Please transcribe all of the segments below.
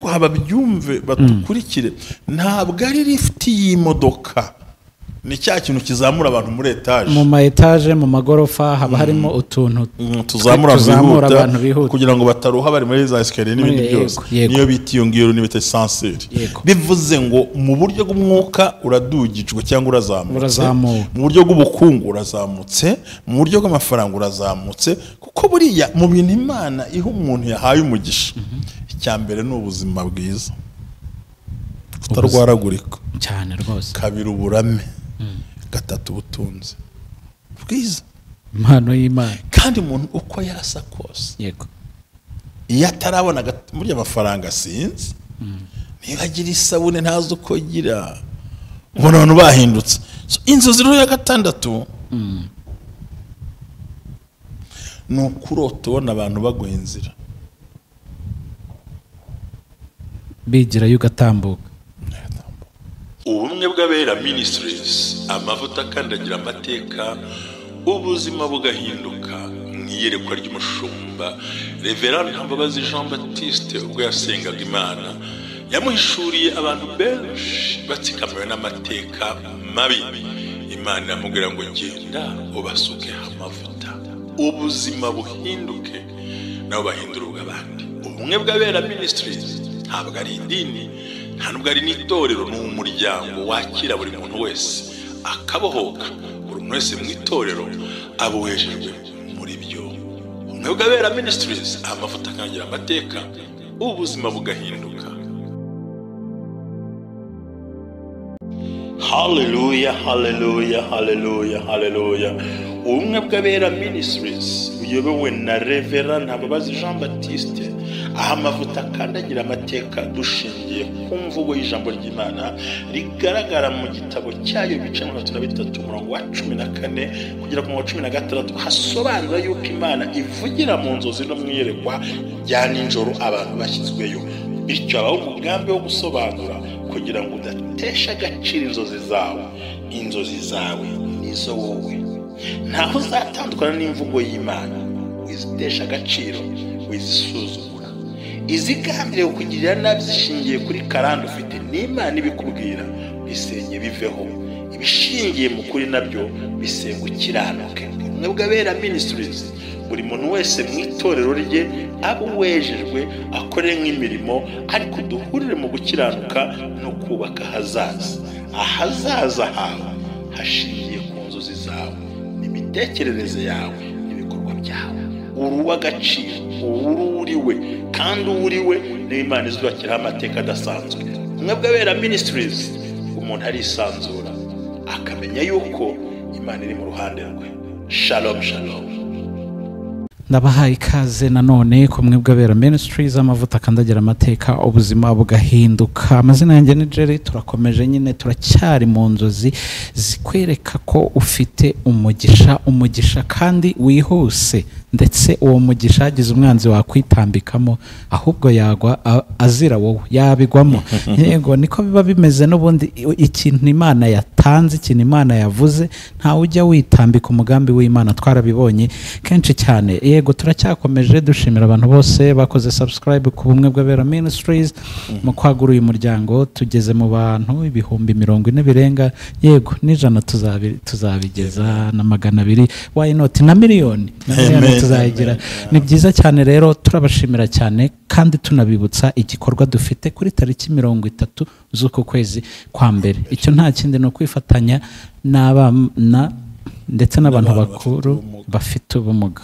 Ariko ababyumve batukurikire, ntabwo ari lift y'imodoka, ni cya kintu kizamura abantu muri etaje, mu ma etaje, mu magorofa haba harimo utuntu tuzamura abantu bihuta kugira ngo bataruha bari muri za escalier n'ibindi byose. Niyo bita iyo ngiyo ni bita ascenseur. Bivuze ngo mu buryo bw'umwuka uradugijwe cyangwa urazamutse, mu buryo bw'ubukungu urazamutse, mu buryo bw'amafaranga urazamutse, kuko buriya mu bintu Imana iha umuntu yahaye umugisha, icya mbere ni ubuzima bwiza, kutarwaragurika cyane rwose, kabiri uburame, gatatu ubutunzi bwiza, impano y'Imana. Kandi umuntu uko yasa kose, yego, iyo atarabona burya amafaranga sinzi niba agira isabune ntazi uko agira, ubona abantu bahindutse. Inzozi rero ya gatandatu ni ukurota ubona abantu baguha inzira, bigirayo ugatambuka. Ubumwe bw'Abera Ministries, amavuta akandagira amateka, ubuzima bugahinduka. Mu iyerekwa ry'umushumba Reverend Ntambabazi Jean Baptiste, ubwo yasengaga Imana yamuhishuriye abantu benshi batsikamiwe n'amateka mabi. Imana iramubwira ngo genda ubasuke amavuta, ubuzima buhinduke, nabo bahindura ubw'abandi. Ubumwe bw'Abera Ministries ntabwo ari idini, nta nubwo ari n'itorero, ni umuryango wakira buri muntu wese akabohoka. Buri muntu wese mu itorero abohejejwe muri byo. Ubumwe bw'Abera Ministries, amavuta akangira amateka, ubuzima bugahinduka. Haleluya, haleluya, haleluya, haleluya. Ubumwe bw'Abera Ministries uyobowe na Reverend Ntambabazi Jean Baptiste, aho amavuta akandagira amateka dushingiye ku mvugo y'ijambo ry'Imana rigaragara mu gitabo cyayo ibice 33 umurongo wa 14 kugera ku 16, hasobanura yuko Imana ivugira mu nzozi no mu iyerekwa rya nijoro abantu bashyizweyo. Bityo habaho umugambi wo gusobanura kugira ngo udatesha agaciro inzozi zawe. Inzozi zawe nizo wowe, ntaho uzatandukana n'imvugo y'Imana. Wizitesha agaciro, wizisuzugura. Izigambiriye kukugirira nabi zishingiye kuri karande ufite n'Imana ibikubwira, bisenye biveho. Ibishingiye mu kuri nabyo bisenga ukiranuke. Ubumwe bw'Abera Ministries, buri muntu wese mu itorero rye abo wejejwe akore nk'imirimo, ariko duhurire mu gukiranuka no kubaka ahazaza. Ahazaza hawe hashingiye ku nzozi zawe, n'imitekerereze yawe, n'ibikorwa byawe. Uri uw'agaciro, uriwe kandi uriwe niyo Imana izubakiraho amateka adasanzwe. Ubumwe bw'Abera Ministries, umuntu arisanzura akamenya yuko Imana iri mu ruhande rwe. Shalom, shalom. Ndabahaye ikaze nanone ku Bumwe bw'Abera Ministries, amavuta akandagira amateka, ubuzima bugahinduka. Amazina yanjye ni Jerry. Turakomeje nyine, turacyari mu nzozi zikwereka ko ufite umugisha, umugisha kandi wihuse, ndetse uwo mugisha hagize umwanzi wakwitambikamo ahubwo yagwa azira wowe, yabigwamo. Yego, niko biba bimeze. N'ubundi ikintu Imana yatanze, ikintu Imana yavuze, ntawe ujya witambika umugambi w'Imana, twarabibonye kenshi cyane. Yego, turacyakomeje dushimira abantu bose bakoze subscribe ku Bumwe bw'Abera Ministries mu kwagura uyu muryango. Tugeze mu bantu 40,000 birenga, yego n'ijana tuzabigeza na 200, why not na miliyoni tuzayigira. Ni byiza cyane rero, turabashimira cyane kandi tunabibutsa igikorwa dufite kuri tariki 30 z'uku kwezi kwa mbere. Icyo nta kindi ni ukwifatanya n'abana ndetse n'abantu bakuru bafite ubumuga.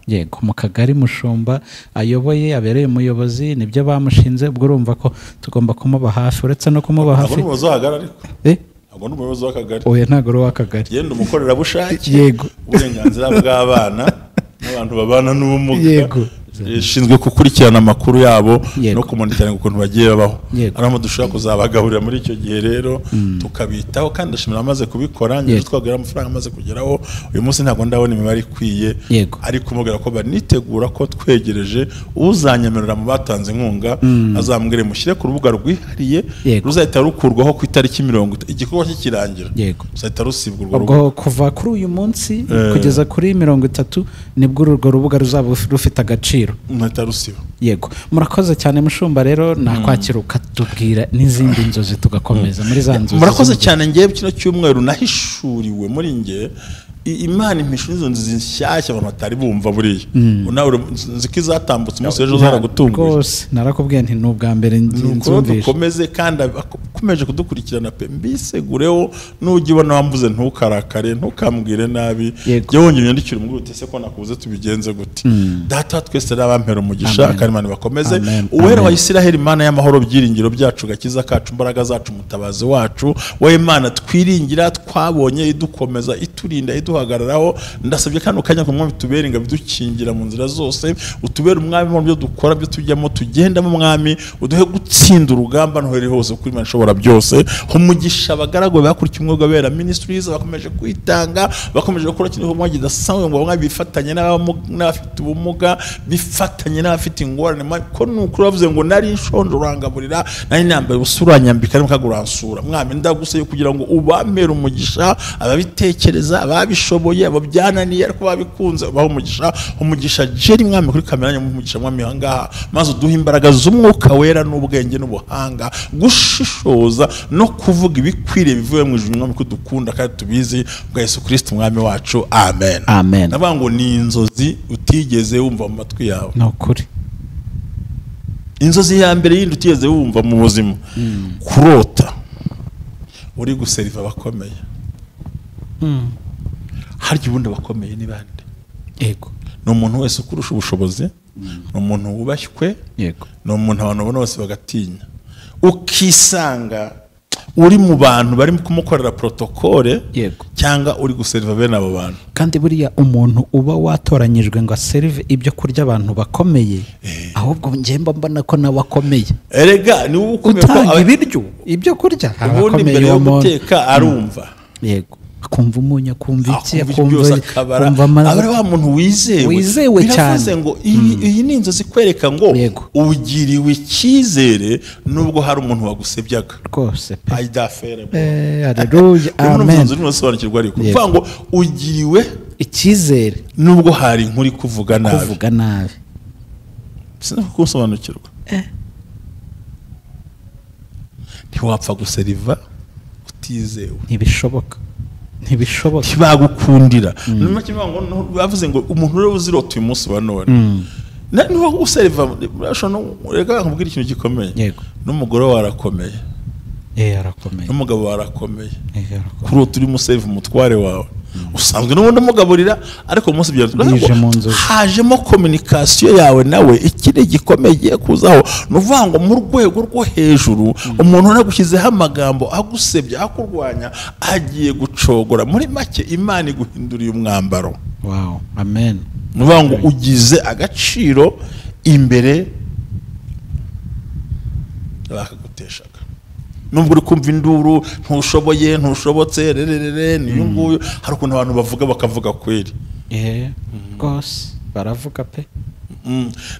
Yego, mu kagari Mushumba ayoboye, abereye umuyobozi, nibyo bamushinze. Ubwo urumva ko tugomba kumuba hafi, uretse no kumuba hafi. Ntabwo ni umuyobozi w'akagari. Oya, ntabwo ari uw'akagari. Genda umukorerabushake. Yego, uburenganzira bw'abana n'abantu babana n'ubumuga. Yego, ishinzwe gukurikirana amakuru yabo no kumonitorera ukuntu bagiye babaho. Aramo dushobora kuzabagaburira muri icyo gihe rero tukabitaho, kandi ndashimira amaze kubikora. Nje twagera amafaranga amaze kugeraho uyu munsi, ntabwo ndabona imibare ikwiye, ariko mubwira ko banitegura ko twegereje uzanyemerera mu batanze inkunga azambwire mushyire ku rubuga rwihariye ruzahita rukurwaho ku itariki 30 igikorwa kikirangira, ruzahita rusibwa urwo rubuga. Kuva kuri uyu munsi kugeza kuri 30 nibwo urwo rubuga ruzaba rufite agaciro. agaciro Ntarusiba. Yego, murakoze cyane mushumba. Rero nakwakira ukatubwira n'izindi nzozi tugakomeza muri za nzozi. Murakoze cyane. Ngewe kino cyumweru nahishuriwe muri nge Imana impishura izo nzozi nshyashya abantu batari bumva buriya. Nawe nzi ko izatambutse umunsi w'ejo zaragutunguye. Rwose narakubwiye nti ni ubwa mbere nzumvishe. Dukomeze kandi akomeje kudukurikirana pe, mbisegureho nujya ubona wambuze ntukarakare, ntukambwire nabi. Jya wongera unyandikire umubwire uti ese ko nakubuze tubigenze gute. Data twese arabampera umugisha kandi Imana ibakomeze. Uwera wa Isiraheli, Imana y'amahoro, byiringiro byacu, gakiza kacu, imbaraga zacu, mutabazi wacu, wowe Imana twiringira, twabonye idukomeza, iturinda, iduhagararaho. Ndasabye kano kanya ko Mwami tubere ngo bidukingira mu nzira zose, utubere umwami mu byo dukora, byo tujyamo, tugendamo. Mwami uduhe gutsinda urugamba ntuhere hose kuri Imana ishobora byose. Umugisha abagaragu bakurikiye umwuga bera ministries, bakomeje kwitanga, bakomeje gukora kintu Mwami kidasanzwe ngo Mwami bifatanye n'abafite ubumuga, bifatanye n'abafite ingorane. Ko nukuri bavuze ngo nari nshonje urangaburira, nari nambaye ubusura nyambika n'ukaguransura. Mwami ndaguseye kugira ngo ubamere umugisha ababitekereza, ababishoboye, abo byananiye ariko babikunze, ubahe umugisha. Umugisha Jerry Mwami kuri kamera, umugisha Mwami ahangaha, maze uduhe imbaraga z'umwuka wera n'ubwenge n'ubuhanga, gushishoza no kuvuga ibikwiriye bivuye mu ijuru. Mwami ko dukunda kandi tubizi bwa Yesu Kristo Mwami wacu, amen. Amen. Ndavuga ngo ni inzozi utigeze wumva mu matwi yawe. Ni ukuri. Inzozi ya mbere yindi utigeze wumva mu buzima, kurota uri guseriva abakomeye. Harya ubundi abakomeye ni bande? Yego, ni umuntu wese ukurusha ubushobozi, ni umuntu wubashywe, yego, ni umuntu abantu babona bose bagatinya. Ukisanga uri mu bantu bari kumukorera protokole, yego, cyangwa uri guseriva bene abo bantu. Kandi buriya umuntu uba watoranyijwe ngo aserive ibyo kurya abantu bakomeye, ahubwo njye mbona ko nawe akomeye. Erega ni wowe ukomeye ko utanga ibiryo, ibyo kurya ubundi mbere yo guteka arumva. Yego, akumva umunyu, akumva iki, akumva amazi, aba wa muntu wizewe cyane. Biravuze ngo iyi ni inzozi kwereka ngo ugiriwe icyizere nubwo hari umuntu wagusebyaga rwose pe. Aidafere. Haleluya, amen. Usobanukirwa ariko kuvuga ngo ugiriwe icyizere nubwo hari inkuru kuvuga nabi, kuvuga nabi. Sinakusobanukirwa. Ntiwapfa guseriva utizewe, ntibishoboka. Ntibishoboka, ntibagukundira. Bavuze ngo umuntu rero uzirota uyu munsi wa none niba useriva, reka nkubwire ikintu gikomeye. N'umugore wawe arakomeye, arakomeye, n'umugabo wawe arakomeye. Kurota urimo useriva umutware wawe usanzwe n'ubundi umugaburira, ariko umunsi hajemo communication yawe nawe, ikindi gikomeye kuzaho ni uvuga ngo mu rwego rwo hejuru umuntu nagushyizeho amagambo agusebya, akurwanya, agiye gucogora. Muri make Imana iguhinduriye umwambaro. Wow, amen. Ni uvuga ngo ugize agaciro imbere bakaguteshaga. Nubwo uri kumva induru ntushoboye, ntushobotse, rererere, niyo nguyu. Hari ukuntu abantu bavuga bakavuga kweri. Rwose baravuga pe.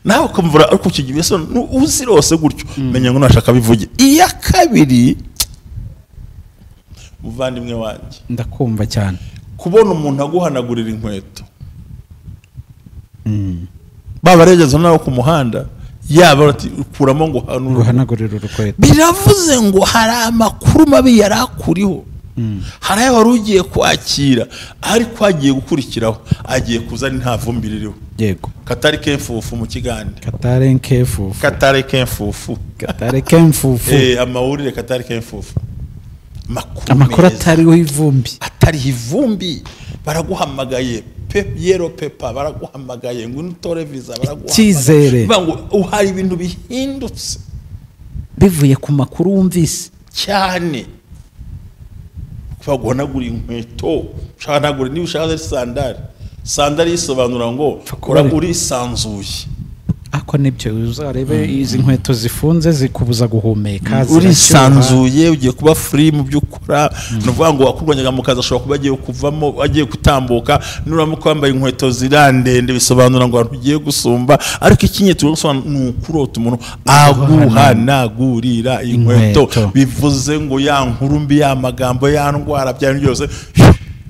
Nawe ukumva ariko icyo gihe uzirose gutyo, menya ngo nashaka bivuge. Iya kabiri, muvandimwe wanjye, ndakumva cyane. Kubona umuntu aguhanagurira inkweto, babaregeza nawe ku muhanda, yaba ati ukuramo ngo guhanagurira urukweto, biravuze ngo hari amakuru mabi yarakuriho, hari ayo wari ugiye kwakira ariko agiye gukurikiraho, agiye kuzana nta vumbi ririho. Yego, katari kemfufu mu Kigande, katare nkefufu, katare kemfufu, katare kemfufu, amawurire katare kemfufu, amakuru atariho ivumbi, atariho ivumbi. Baraguhamagaye yero pepa, baraguhamagaye ngo utore visa, baraguhamagaye ngo hari ibintu bihindutse bivuye ku makuru wumvise cyane. Baguhanagura inkweto, ushanagura niba ushaka sandali, sandali isobanura ngo urisanzuye. Ako nibyo uzarebe izi nkweto zifunze zikubuza guhumeka, urisanzuye, ugiye kuba free mu byo ukora. Nuvuga ngo wakurwanyaga mu kazi ashobora kuba agiye kuvamo, agiye gutambuka. Nuramuka wambaye inkweto zirandende bisobanura ngo abantu ugiye gusumba. Ariko ikinyeto gusobanura ni ukurota umuntu aguhanagurira inkweto, bivuze ngo ya nkuru mbi, ya magambo, ya ndwara, bya byose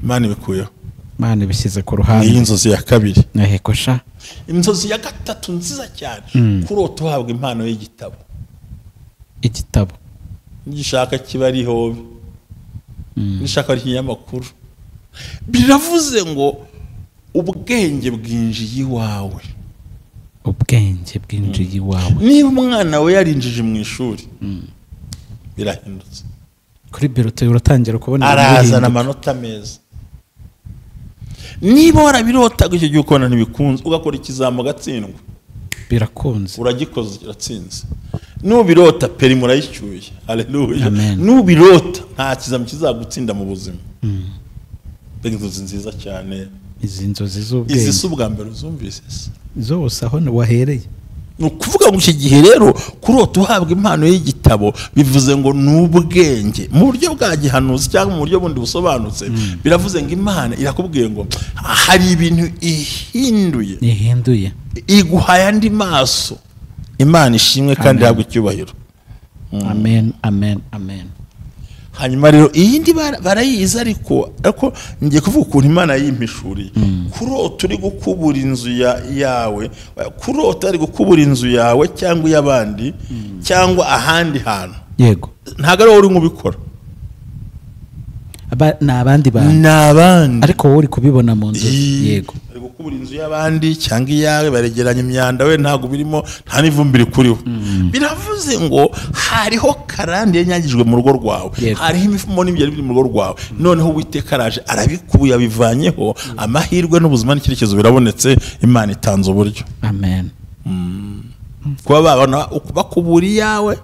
Imana ibikuyeho. Imana ibishyize ku ruhande. Iyi nzozi ya kabiri. Yego sha. Inzozi ya gatatu nziza cyane, kurota uhabwa impano y'igitabo. Igitabo nigishaka kiba ariho, nishaka ari ikinyamakuru. Biravuze ngo ubwenge bwinjiye iwawe. Ubwenge bwinjiye iwawe. Niba umwana we yarinjije mu ishuri, birahindutse. Kuri birote uratangira kubona arazana amanota meza. Niba warabirotaga icyo gihe ukabona ntibikunze, ugakora ikizamo ugatsindwa, birakunze, uragikoze kiratsinze. Nubirota peri murayicyuye. Haleluya. Nubirota nta kizamo kizagutsinda mu buzima. Mbega inzozi nziza cyane. Izi nzozi z'ubwenge. Izi si ubwa mbere uzumvise se? Zose aho wahereye. Ni ukuvuga ngo iki gihe rero kurota uhabwa impano y'igitabo bivuze ngo ni ubwenge mu buryo bwa gihanuzi cyangwa mu buryo bundi busobanutse. Biravuze ngo Imana irakubwiye ngo hari ibintu ihinduye, ihinduye, iguhaye andi maso. Imana ishimwe kandi ihabwe icyubahiro. Amen, amen, amen. Hanyuma rero iyindi barayizi, ariko ngiye kuvuga ukuntu Imana yimpishuriye. Kurota uri gukubura inzu yawe, kurota ari gukubura inzu yawe cyangwa iy'abandi cyangwa ahandi hantu. Yego. Ntabwo ari wowe uri kubikora, ni abandi bantu, ni abandi, ariko wowe uri kubibona mu nzu. Yego. Ari gukubura inzu y'abandi cyangwa iyawe, baregeranya imyanda, we ntabwo birimo, nta n'ivumbi rikuriho. Biravuze ngo hariho karande yanyagijwe mu rugo rwawe, hariho imifumo n'ibyari biri mu rugo rwawe. Noneho Uwiteka araje arabikuye, abivanyeho. Amahirwe n'ubuzima n'icyerekezo birabonetse. Imana itanze uburyo. Amen. Kuba babona bakubura iyawe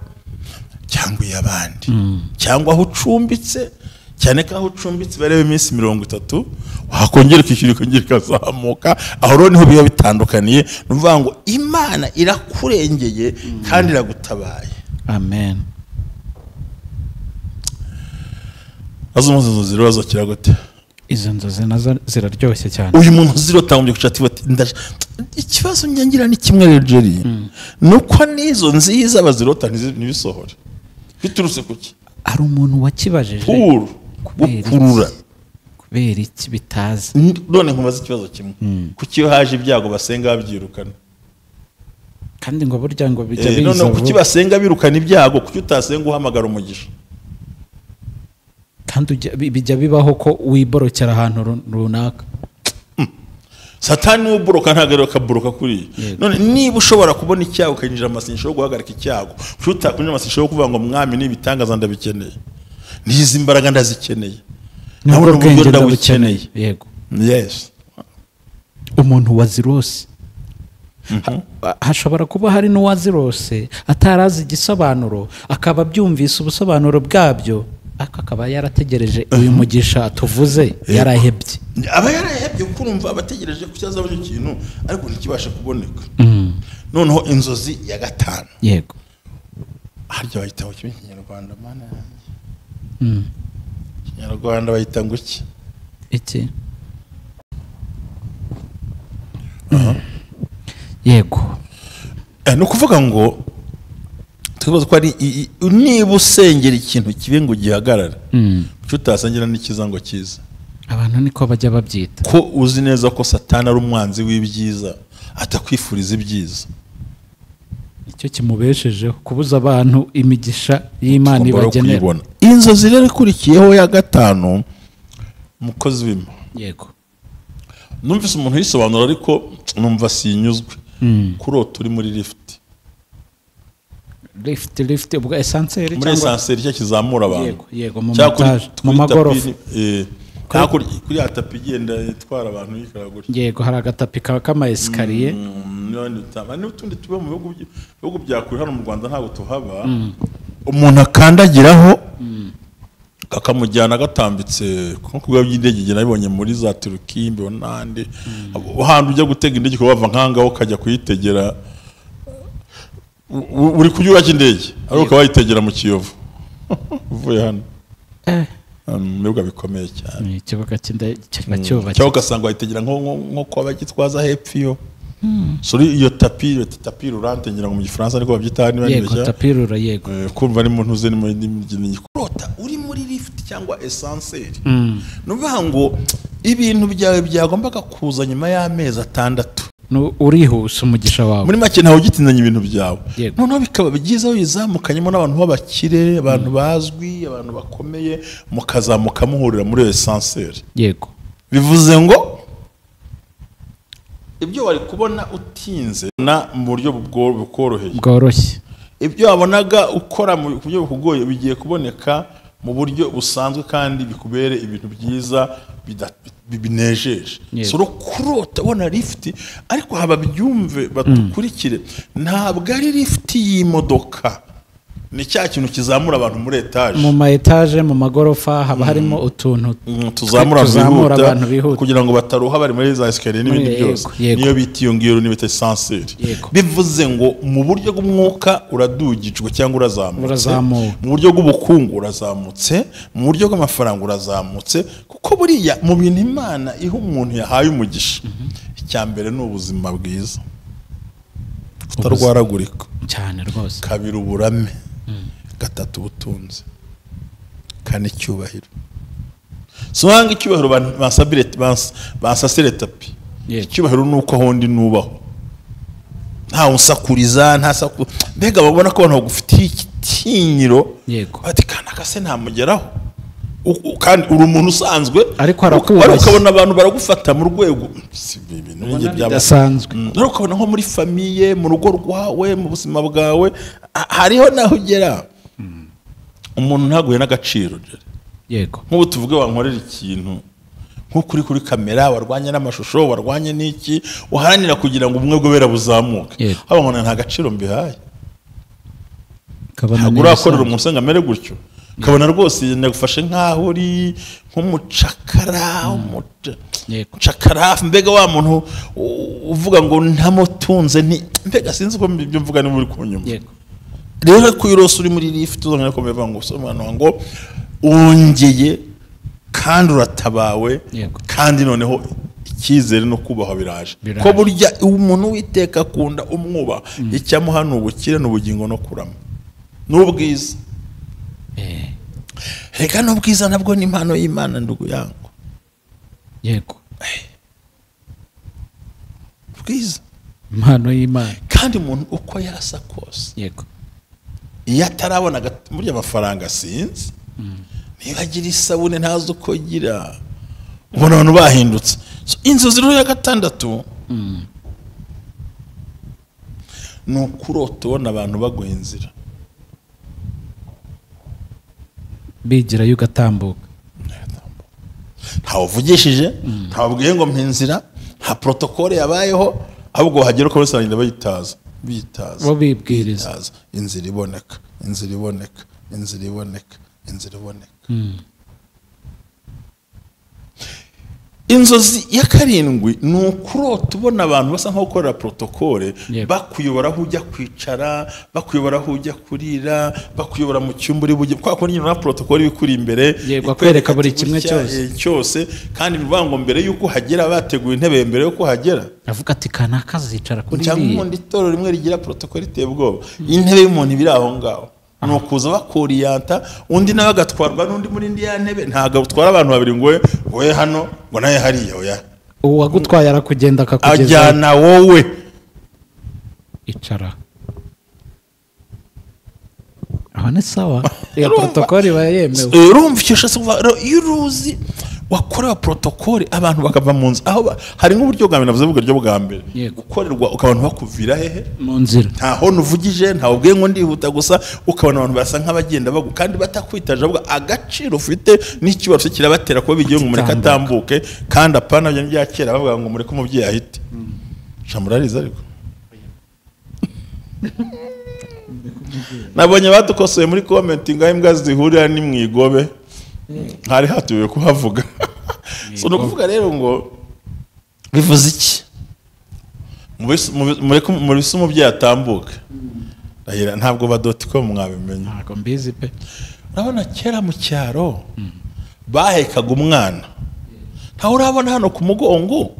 cyangwa iy'abandi cyangwa aho ucumbitse, cyane ko aho ucumbitse bareba iminsi 30 wakongera ukishyura ikongera ikazamuka. Aho rero niho biba bitandukaniye. Ni ukuvuga ngo Imana irakurengeye kandi iragutabaye. Amen. Azo nzozi rero zakira gute? Izo nzozi nazo ziraryoshye cyane. Uyu muntu zirota ngo kucati bati ikibazo nyangira ni kimwe rero Jerry, nuko nizo nziza bazirota ntibisohore. Biturutse kuki? Ari umuntu wakibajije gukurura kubera iki bitazi. None nkubaza ikibazo kimwe, kuki iyo haje ibyago basenga babyirukana? Kandi ngo burya ngo bijya biza. None kuki basenga birukana ibyago, kuki utasenga uhamagara umugisha? Kandi bijya bibaho ko wiborokera ahantu runaka. Satani uboroka ntabwo ari akaboroka kuri. None niba ushobora kubona icyago ukinjira amasengesho yo guhagarika icyago, kuki utakwinjira amasengesho yo kuvuga ngo mwami n'ibitangaza ndabikeneye, n'izi mbaraga ndazikeneye, nabwo ubwenge ndabukeneye. Yego. Yes. Umuntu wazirose, hashobora kuba hari n'uwazirose atarazi igisobanuro, akaba abyumvise ubusobanuro bwabyo, akaba yarategereje uyu mugisha tuvuze, yarahebye. Aba yarahebye kurumva abategereje kucyazabona ikintu ariko ntikibashe kuboneka. Noneho inzozi ya gatanu. Yego. Harya bayita ngo kimwe Kinyarwanda, mana yanjye. Kinyarwanda bayita ngo iki? Iki? Yego. No kuvuga ngo tubaza ko ari niba usengera ikintu kibe ngo gihagarare, kuki utasengera n'ikiza ngo kize? Abantu niko bajya babyita. Ko uzi neza ko Satani ari umwanzi w'ibyiza, atakwifuriza ibyiza. Icyo kimubeshejeho kubuza abantu imigisha y'Imana ibagenera. Inzozi rero ikurikiyeho ya gatanu, umukozi w'Imana. Yego. Numvise umuntu yisobanura ariko numva sinyuzwe. Kurota uri muri lift. Lift ubwo esanseri cyangwa muri esanseri cyo kizamura abantu. Yego, yego, mu montage, mu magorofa. Kuri ya tapi igenda itwara abantu yikara gutya. Yego, hari agatapi kama escalier. N'utundi tuba mu bihugu bya kure, hano mu Rwanda ntabwo tuhaba. Umuntu akandagiraho kakamujyana gatambitse nko ku bibuga by'indege, nge nabibonye muri za Turukiya mbibona n'ahandi. Ahantu ujya gutega indege ukaba wava nk'ahangaha ukajya kuyitegera, uri ku kibuga cy'indege ariko ukaba wayitegera mu Kiyovu uvuye hano. Ibibuga bikomeye cyane. Ikibuga cy'indege kiba cyubatse, cyangwa ugasanga wayitegera nko kwa Bagitwaza hepfo iyo. Sori iyo tapi rurante ngira ngo mu Gifaransa ariko babyita niba nibeshya. Yego, tapi rura, yego. Kumva ari muntu uze ni kurota uri muri lift cyangwa esanseri. Nuvuga ngo Ibintu byawe byagombaga kuza nyuma y'amezi 6. Urihuse umugisha wawe. Muri make ntawe ugitinzanya ibintu byawe. Noneho bikaba byiza wizamukanyemo n'abantu b'abakire, abantu bazwi, abantu bakomeye, mukazamuka muhurira muri ascenseur. Yego. Bivuze ngo ibyo wari kubona utinze na mu buryo bukoroheye. Bworoshye. Ibyo wabonaga ukora mu buryo bukugoye bigiye kuboneka mu buryo busanzwe kandi bikubere ibintu byiza binejeje. So kurota ubona lift, ariko haba byumve batukurikire, ntabwo ari lift y'imodoka. Ni cya kintu kizamura abantu muri etage. Mu ma etage, mu magorofa haba harimo utuntu tuzamura abantu bihuta kugira ngo bataruha bari muri za escalier n'ibindi byose. Niyo bita iyo ngiyo ni bita ascenseur. Bivuze ngo mu buryo bw'umwuka uradugijwe cyangwa urazamutse, mu buryo bw'ubukungu urazamutse, mu buryo bw'amafaranga urazamutse, kuko buriya mu bintu Imana iha umuntu yahaye umugisha, icya mbere ni ubuzima bwiza, kutarwaragurika cyane rwose, kabiri uburame, gatatu ubutunzi, kane icyubahiro. So hanga icyubahiro bansasire tapi. Icyubahiro nuko aho ndi nubaho, nta unsakuriza, nta saku, mbega babona ko abantu bagufitiye igitinyiro, bati kanaka se ntamugeraho, kandi uri umuntu usanzwe ariko arakubashye, ukabona abantu baragufata mu rwego si ibintu bidasanzwe. Ariko ukabona nko muri famille, mu rugo rwawe, mu buzima bwawe, hariho naho ugera umuntu ntaguye n'agaciro. Yego. Nk'ubu tuvuge wankorera ikintu nk'ukuri kuri kamera, warwanye n'amashusho, warwanye n'iki, uharanira kugira ngo ubumwe bw'abera buzamuke, haba ngo nta gaciro mbihaye. Ntabwo urakorera umuntu usanga amere gutyo, kabona rwose nagufashe nkaho uri nk'umucakara, umucakara, mbega wa muntu uvuga ngo ntamutunze, nti mbega sinzi uko ibyo mvuga ni muri kunyuma. Rero kuyirose uri muri lift uzongera komeva ngo usomana ngo wongeye kandi uratabawe, kandi noneho icyizere no kubaho biraje. Ko burya umuntu witeka akunda umwuba, icyamuha ni ubukire n'ubugingo no kurama n'ubwiza. Reka n'ubwiza nabwo ni impano y'Imana ndugu yangu. Yego. Ubwiza impano y'Imana, kandi umuntu uko yasa kose, yego, iyo atarabona burya amafaranga sinzi niba agira isabune ntazi uko agira, ubona abantu bahindutse. Inzozi rero ya gatandatu ni ukurota ubona abantu baguha inzira, bigirayo ugatambuka, ntawe uvugishije, ntawe ubwiye ngo mpa inzira, nta protokole yabayeho, ahubwo wahagera uko bose bagenda bayitaza, bitaza, bo bibwiriza, inzira iboneka, inzira iboneka, inzira iboneka, inzira iboneka. Inzozi ya karindwi ni ukurota ubona abantu basa nk'abakorera protokole, bakuyobora aho ujya kwicara, bakuyobora aho ujya kurira, bakuyobora mu cyumba uri bujye, kwa kundi nyine na protokole ibikuri imbere, akwereka buri kimwe cyose, kandi bivuga ngo mbere yuko uhagera bateguye intebe mbere yuko uhagera, avuga ati kanaka azicara kuri iriya. Cyangwa ubundi itorero rimwe rigira protokole iteye ubwoba, intebe y'umuntu ibiri aho ngaho ni ukuza bakoriyanta, undi nawe agatwarwa n'undi muri indi ya ntebe, ntabwo utwara abantu babiri ngo wowe hano ngo nawe hariya, oya, uwagutwaye arakugenda akakugeza, ajyana wowe, icara aho ni sawa, iyo protokole iba yemewe. Urumva icyo ushatse kuvuga, iyo uruzi wakorewe protokole abantu bakava mu nzu, aho hari nk'uburyo bwa mbere navuze bwo bwa mbere gukorerwa, ukabona bakuvira hehe mu nzira, ntaho nuvugije, ntawe ubwiye ngo ndihuta gusa, ukabona abantu basa nk'abagenda bagu kandi batakwitaje, ahubwo agaciro ufite n'ikibarutse kirabatera kuba bigiye ngo mureke atambuke, kandi apana byo bya kera bavuga ngo mureke umubyeyi ahite. Shamurariza ariko nabonye badukosoye muri comment ngaho imbwa zihurira ni mwigobe, hari hatuye kuhavuga. So no kuvuga rero ngo bivuze iki? Mureke muri umubyeyi atambuke. Ndahira ntabwo ba .com mwabimenye. Ntabwo mbizi pe. Urabona kera mu cyaro bahekaga umwana, ntawe urabona hano ku mugongo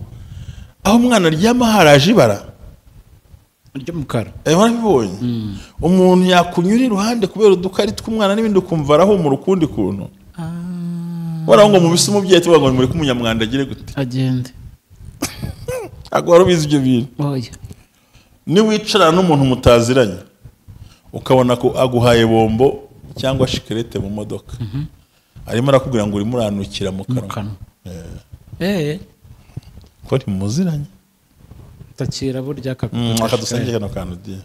aho umwana aryama haraje ibara ry'umukara. Warabibonye? Umuntu yakunyura iruhande kubera udukari tw'umwana n'ibindi ukumva arahumura ukundi kuntu. Baraho ngo mubise umubyeyi tuvuga ngo muri kumunyamwanda agire gute agende. Ntabwo wari ubizi ibyo bintu. Oya. Niwicarana n'umuntu mutaziranye ukabona ko aguhaye bombo cyangwa shikarete mu modoka, arimo arakubwira ngo urimo uranukira mu kanwa. Ko ntimuziranye. Takira burya akadusenge kano kantu diye.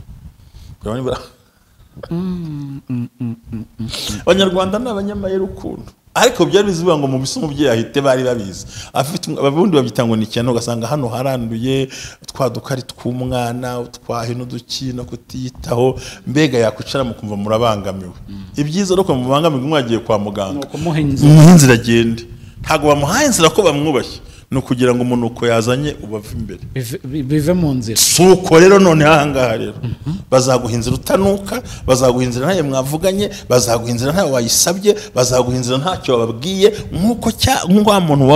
Abanyarwanda ni abanyamayeri ukuntu. Ariko byari bizivuga ngo mubise umubyeyi ahite bari babizi. Afite ababundi babyita ngo ni cyane, ugasanga hano haranduye twadukari tw'umwana, utwahe n'uduki no kutiyitaho, mbega yakwicara mukumva murabangamiwe. Ibyiza rero ko mubangamiwe mwagiye kwa muganga. Nuko inzira agende. Ntago bamuhaye inzira ko bamwubashye. No kugira ngo umuntu uko yazanye ubave imbere bive mu nzira. Suko rero none ahangaha rero bazaguha inzira utanuka, bazaguha inzira ntayo mwavuganye, bazaguha inzira ntayo wayisabye, bazaguha inzira ntacyo bababwiye, nkuko wa muntu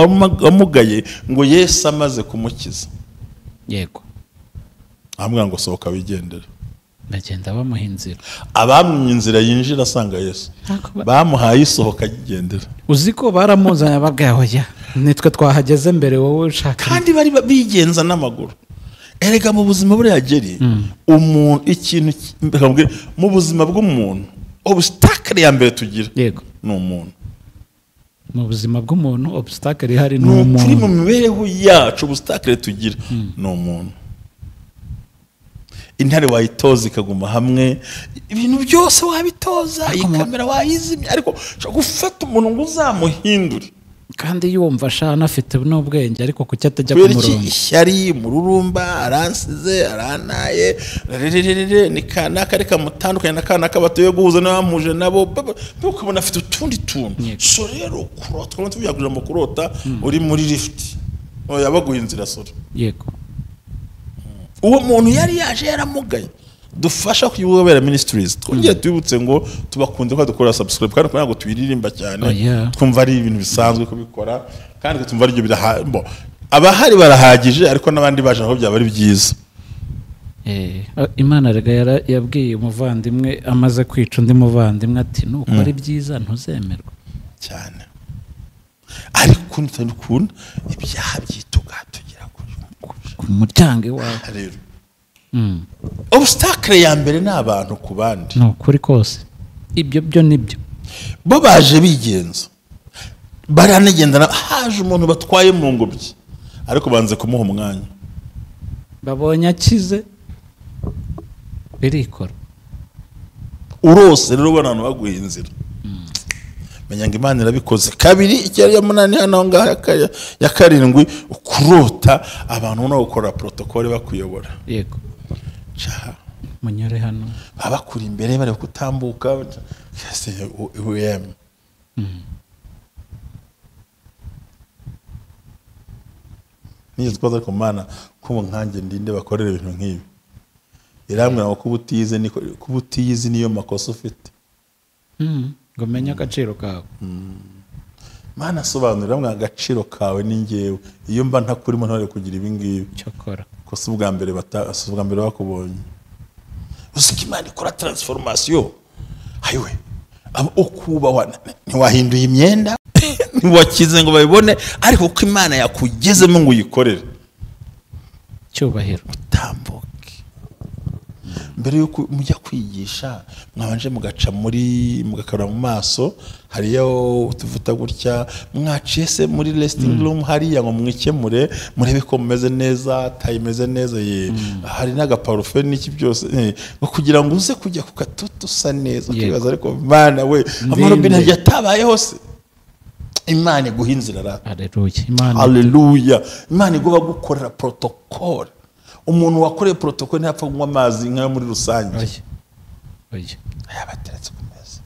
wamugaye ngo Yesu amaze kumukiza. Yego. Amubwira ngo sohoka wigendere. Bagenda bamuha inzira. Abamwimye inzira yinjira asanga Yesu. Bamuhaye isohoka agigendera. Uzi ko baramuzanye ababwiye oya nitwe twahageze mbere wowe ushaka. Kandi bari bigenza n'amaguru. Erega mu buzima buriya Geri, umuntu ikintu mu buzima bw'umuntu obstacle ya mbere tugira. Yego. Ni umuntu. Mu buzima bw'umuntu obstacle ihari ni umuntu. Kuri mu mibereho yacu obstacle tugira ni umuntu. Intare wayitoza ikaguma hamwe, ibintu byose wabitoza, iyi kamera wayizimya, ariko gufata umuntu ngo uzamuhindure kandi yumva ashana afite n'ubwenge ariko kuki atajya ku murongo. Ishyari mururumba aransize arantaye rererere ni kanaka reka mutandukanye na kanaka batuye guhuza n'abamuje nabo, ukabona afite utundi tuntu. So rero kurota twaba tubyagurira mu kurota uri muri lift oya baguha inzira sore. Yego. Uwo muntu yari yaje yaramugaye. Dufasha kuyobera ministries. Twongeye tubibutse ngo tubakunze ko dukora subscribe kandi kugira ngo tuyiririmba cyane. Twumva ari ibintu bisanzwe kubikora kandi twumva ari byo abahari barahagije ariko n'abandi baje aho byaba ari byiza. Imana rega yabwiye umuvandimwe amaze kwica undi muvandimwe ati nuko ari byiza ntuzemerwa cyane. Ariko ntabikunda ibyaha byituga tugira ku muryango wawe. Rero obstacle ya mbere ni abantu ku bandi. No kuri kose ibyo byo nibyo bo baje bigenza baranagendana, haje umuntu batwaye mu ngobyi ariko banze kumuha umwanya, babonye akize birikora. Urose rero ubona abantu baguha inzira, menya ngo Imana irabikoze. Kabiri icyari ya munani hano ngaha ya karindwi, ukurota abantu no gukora protocole bakuyobora. Yego. Munyure hano abakuri imbere bari kutambuka ese UM. Niyo twaza ku Mana ko nkanjye ndinde bakorera ibintu nk'ibi. Irambwira ngo kubutize niko kubutize niyo makosa ufite. Ngo menye agaciro kawe. Mana sobanurira mwa agaciro kawe ni ngewe. Iyo mba ntakurimo ntare kugira ibi ngibi. Cyakora. Ko si ubwa mbere ubwa mbere bakubonye. Usiki Imana ikora transformation. Ayiwe. Abo ukubahwa ntiwahinduye imyenda, ntiwakize ngo babibone, ariko ko Imana yakugezemo ngo uyikorere. Cyubahiro. Utambuke. Mbere yuko mujya kwigisha mwabanje mugaca muri mugakora mu maso, hariyo tuvuta gutya mwaciye se muri resting room hariya ngo mwikemure murebe ko mumeze neza, tayimeze neza, hari n'agaparufe n'iki byose ngo kugira ngo uze kujya ku katutu usa neza. Ukibaza ariko Mana we amarobine yatabaye hose. Imana iguha inzira rata. Haleluya. Imana. Haleluya. Imana iguha gukorera protocole. Umuntu wakoreye protocole ntapfa kunywa amazi nkayo muri rusange. Oya. Ayabateretse ku meza.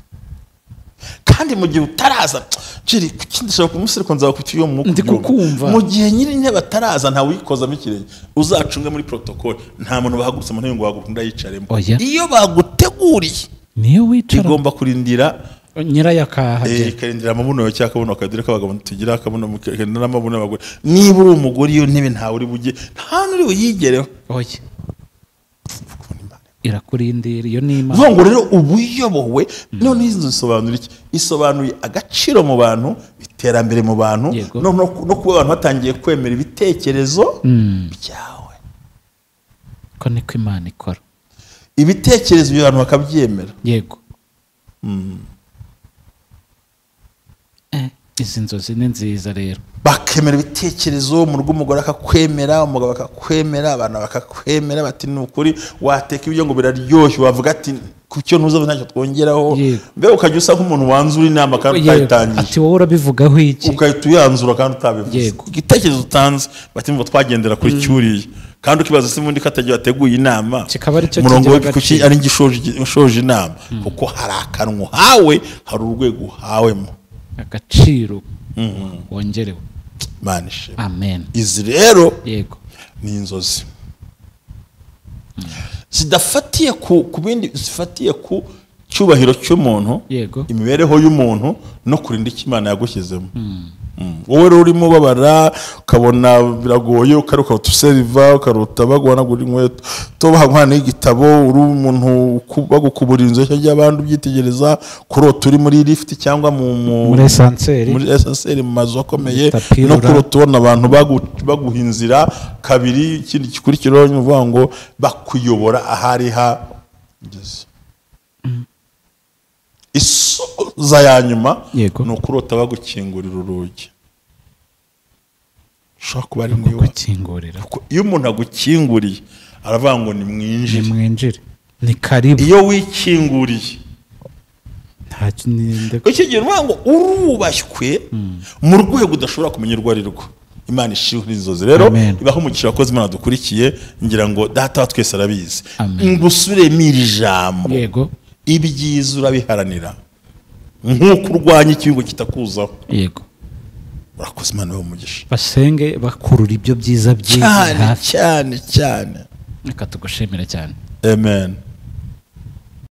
Kandi mu gihe utaraza, Jiri kindi shaka kumusiriko nzaba kutiyo mu Ndi kukumva. Mu gihe nyiri intebe ataraza nta wikozamo ikirenge, uzacunge muri protocole, nta muntu bahagurutse mu ntebe ngo bagukunda yicaremo. Iyo baguteguriye niyo wicara igomba kurindira nyirayo akahagera. Ikarindira amabuno yawe cyangwa akabuno kagira k'abagabo tugira akabuno mukarindira n'amabuno y'abagore. Niba uri umugore iyo ntebe ntawe uri bujye, nta n'uri buyigereho. Oya. Irakurindira, iyo ni Imana. Ngo rero ubuyobowe none izi isobanura iki? Isobanuye agaciro mu bantu, iterambere mu bantu, no kuba abantu batangiye kwemera ibitekerezo byawe. Ko niko Imana ikora. Ibitekerezo by'abantu bakabyemera. Yego. Izi nzozi ni nziza rero. Bakemera ibitekerezo, mu rugo umugore akakwemera, umugabo akakwemera, abana bakakwemera, bati ni ukuri wateka ibyo ngo biraryoshye, wavuga ati kucyo ntuza ntacyo twongeraho. Mbe ukajya usa nk'umuntu wanzura inama kandi utayitangiye. Ati wowe urabivugaho iki? Ukahita uyanzura kandi utabivuze. Igitekerezo utanze bati mvo twagendera kuri cyuriye. Kandi ukibaza se mundi katagiye wateguye inama. Kikaba ari cyo kigira agaciro. Ari ngishoje inama kuko hari akanwa hawe, hari urwego hawemo. Agaciro wongerewe. Manishe. Amen. Izi rero yego ni inzozi zidafatiye ku bindi, zifatiye ku cyubahiro cy'umuntu, imibereho y'umuntu no kurinda icyo Imana yagushyizemo. Wowe rero urimo ubabara ukabona biragoye, ukaruka utuseriva, ukaruta baguhanagura inkweto, tobaha n'igitabo, uri umuntu bagukubura inzu y'abandi ubyitegereza, kurota uri muri lift cyangwa muri esanseri, mu mazu akomeye, no kurota ubona abantu baguha inzira kabiri, ikindi gikurikiraho ni ukuvuga ngo bakuyobora ahari hageze. Isoza ya nyuma ni ukurota bagukingurira urugi. Ushobora kuba ari gukingurira. Iyo umuntu agukinguriye aravuga ngo ni mwinjire. Ni mwinjire. Ni karibu. Iyo wikinguriye icyo gihe uvuga ngo urubashywe mu rwego udashobora kumenya urwo ari rwo. Imana ishimwe inzozi rero ibaho umugisha abakozi Imana dukurikiye, ngira ngo data wa twese arabizi. Ngusubiremo iri jambo. Yego. Ibyiza urabiharanira nk'uko urwanya ikibi kitakuzaho. Yego. Urakoze Imana ibahe umugisha. Basenge bakurura ibyo byiza byiza cyane cyane cyane. Reka tugushimire cyane. Amen.